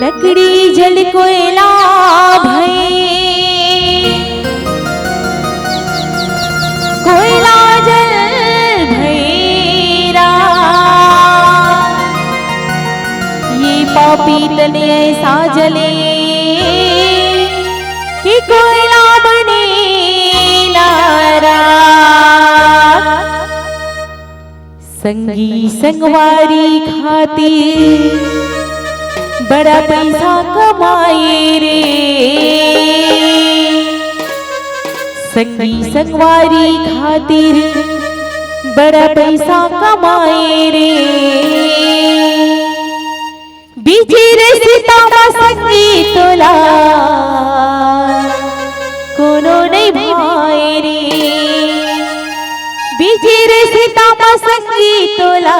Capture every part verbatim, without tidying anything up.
लकड़ी जल कोयला भई, कोयला जल भई राख। ये पापी तन ऐसा जले कि कोयला बने ना राख। संगी संगवारी खातिर बड़ा पैसा कमाए रे, संगी संगवारी खातिर बड़ा पैसा कमाए रे। बिजरे सीता मा संगी तोला कोनो नइ भाए रे। बिजरे सीता मा संगी तोला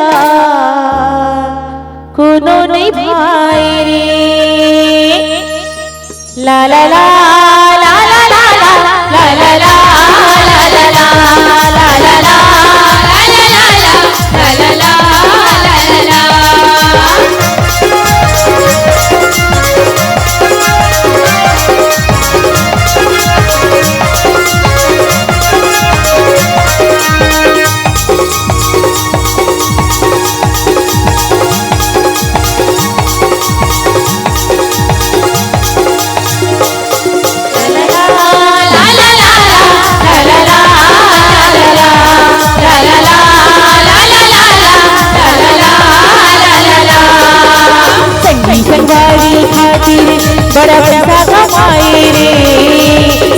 कोनो नइ भाए रे। ला ला ला, ला ला ला, ला ला ला, ला ला ला, ला ला ला, ला ला ला, ला ला ला, ला ला ला। संगी संगवारी खातिर बड़ा पैसा कमाए रे।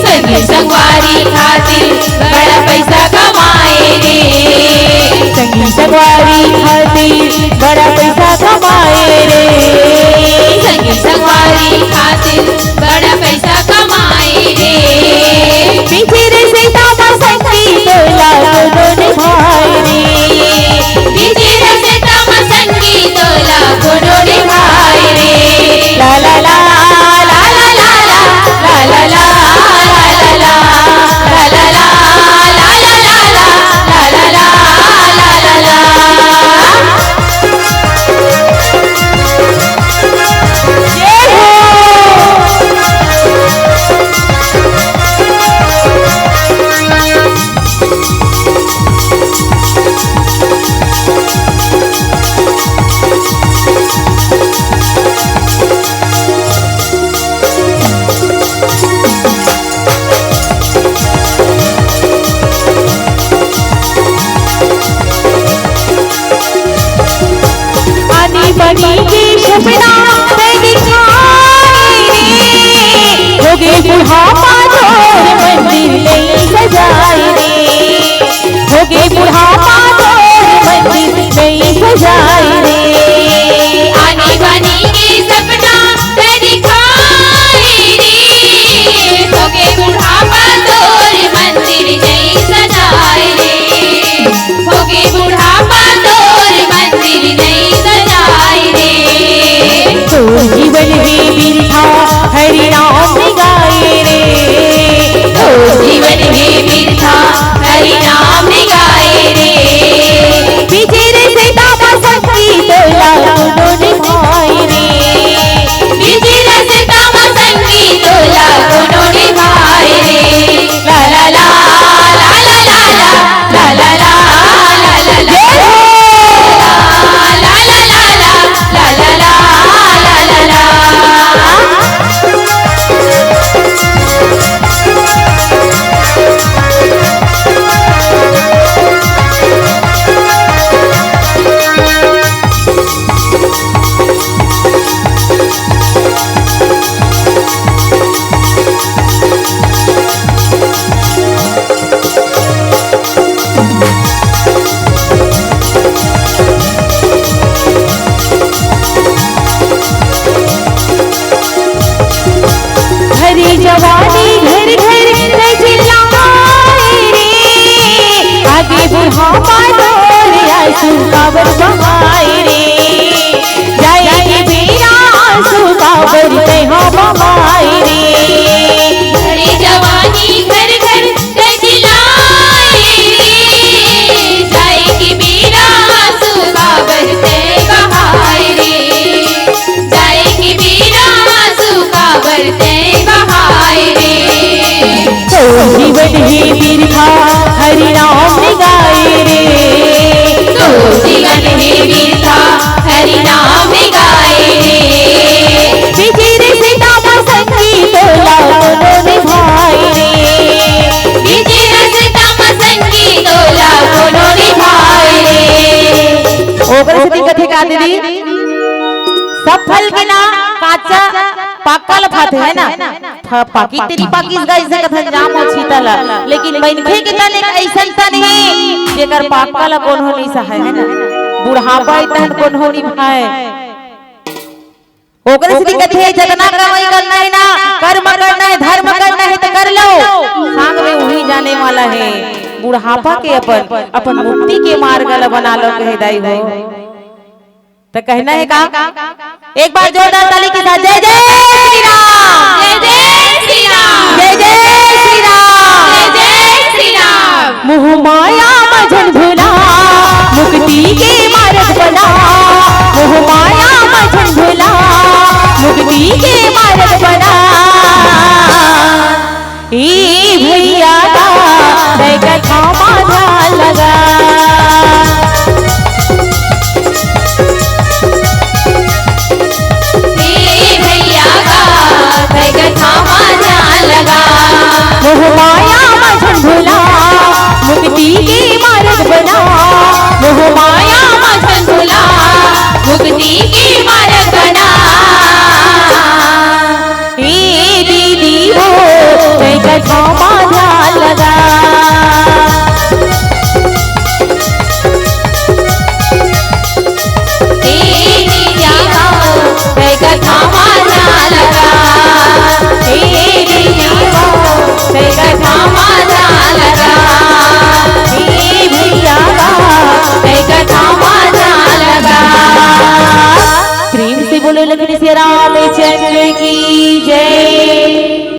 संगी संगवारी खातिर बड़ा पैसा कमाए रे। संगी संगवारी खातिर बड़ा पैसा कमाए रे। संगी संगवारी खातिर बड़ा पैसा कमाए रे। बिजरे सीता मा संगी तोला कोनो नइ भाए रे। बिजरे सीता मा संगी तोला कोनो नइ भाए रे। ला ला ला, ला ला ला, ला ला ला, ला ला ला, ला ला ला, ला ला ला, ला ला ला, ला ला ला। जय हो। आनी बानी के सपना तैं दिखाए रे, होगे बुढ़ापा तोर मंदिर नइ सजाए रे, होगे बुढ़ापा तोर मंदिर नइ सजाए रे। आनी बानी के सपना तैं दिखाए रे, होगे बुढ़ापा तोर मंदिर नइ सजाए रे। होगे बुढ़ापा तोर मंदिर नइ सजाए रे। तोर जीवन हे बिरथा हरि नाम गाए रे। तोर जीवन हे बिरथा हरि नाम गाए रे। बिजरे सीता मा संगी तोला कोनो नइ भाए रे। बिजरे सीता मा संगी तोला कोनो नइ भाए रे। ला ला ला, ला ला ला ला। हरी जवानी घर घर में चिल्लाए रे, आगे बुढ़ापा तोर आंसू काबर बहाए रे, जाए के बेरा आंसू काबर तैं हा बहाए रे। हरी जवानी घर घर में चिल्लाए रे, जाए के बेरा आंसू काबर तैं बहाए रे। जाए के बेरा दीदी, सब फल के ना काचा पाकल भात है ना, फ-, पाकी तेरी पाकी गाय से कथन जाम हो छीता ला, लेकिन मनखे के तन एक अइसन तन हे, जेकर पाकल कोनो नहीं सहाय है ना, बुढ़ापा तन कोनो नहीं भाय। ओकरे से कथे, जतना कमाई करना है ना, कर्म करना है, धर्म करना है तो कर लो, संग में उही जाने वाला है। बुढ़ापा के अपन, अपन मुक्ति के मार्ग ल बना लो, कहे दाई हो। तो कहना है का, एक बार जोरदार ताली के साथ, जय जय श्री राम। जय जय श्री राम। जय जय श्री राम। जय जय श्री राम। मोह माया म झन भुला, मुक्ति के मार्ग बना। मोह माया म झन भुला, मुक्ति के मार्ग बना। ए भैया गा, तै कथा मा ध्यान लगा। ए भैया गा, तै कथा मा ध्यान लगा। मोह माया म झन भुला, मुक्ति के मार्ग बना। मोह माया म झन भुला, मुक्ति के मार्ग बना। ए दीदी हो, तै कथा मा ध्यान लगा। ए दीदी हो, तै कथा मा ध्यान लगा। ए दीदी हो, तै कथा मा ध्यान लगा। ए भैया हो, तै कथा मा ध्यान लगा। प्रेम से बोलो लखन सिया रामचंद्र की।